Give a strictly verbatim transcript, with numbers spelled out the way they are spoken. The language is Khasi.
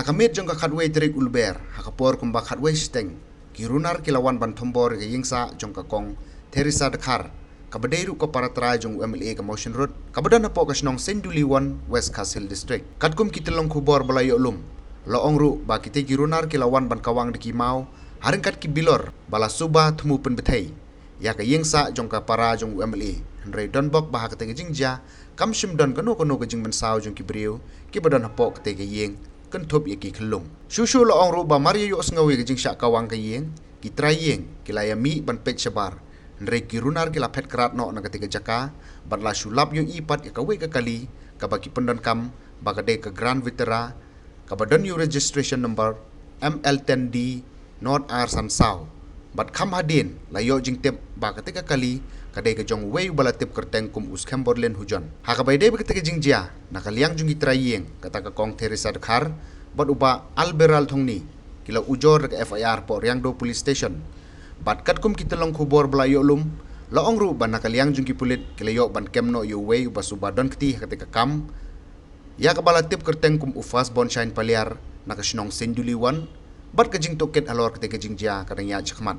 Ka miet jong ka khatwei tarik u Lber, ha ka por kumba khatwei shiteng, ki runar ki la wan ban thombor ïa ka ïing sah jong ka Kong Theresa Dkhar, kaba dei ruh ka para trai jong u M L A ka Mawshynrut, kaba don hapoh ka shnong Senduli One, West Khasi Hills District. Katkum ki tyllong khubor ba la ïoh lum, la ong ruh ba kitei ki runar ki la wan ban kawang da ki maw ha ryngkat ki bilor ba la suba thmu pynbthei ïa ka ïing sah jong ka para jong u M L A. Hynrei don bok ba ha katei ka jingjia kam shym don kano kano ka jingmynsaw jong ki briew kiba don hapoh katei ka ïing, kynthup ïa ki khyllung. Shuh shuh la ong ruh ba mar ïa ïohsngew ïa ka jingshah kawang ka ïing, ki trai ïing ki la ïa mih ban peit shabar. Hynrei ki runar ki la phet krad noh na katei ka jaka bad la shu lap ïohi pat ïa kawei ka kali kaba ki pyndonkam ba ka dei ka Grand Vitara, kaba don ïa u registration number M L ten D nought ar san saw. Bad kham hadien la ïoh jingtip ba katei ka kali ka dei ka jong uwei uba la tip kyrteng kum u Skhem Borlin Hujon. Ha kaba ïadei bad katei ka jingjia, na ka liang jong ki trai ïing, kata ka Kong Theresa Dkhar bad u Bah Alberal Thongni, ki la ujor da ka F I R hapoh Riangdo Police Station. Bad katkum ki tyllong khubor ba la ïoh lum, la ong ruh ba na ka liang jong ki pulit ki la ïoh ban kem noh ïa uwei uba suba don kti ha katei ka kam, ïa kaba la tip kyrteng kum u First Born Shine Paliar, na ka shnong Senduli One, bad ka jingtohkit halor katei ka jingjia ka dang ïaid shakhmat.